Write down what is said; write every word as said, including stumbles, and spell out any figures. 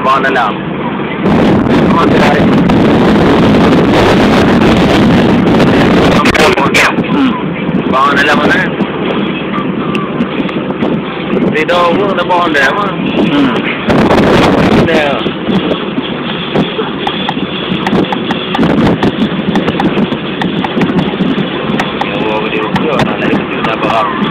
Bawang dalam. Bawang dalam. Hmm. Bawang dalam mana? Di dalam pun ada bawang dalam, ah. Hmm. Ada. Ya Allah, dia, dia, dia, dia, dia, dia,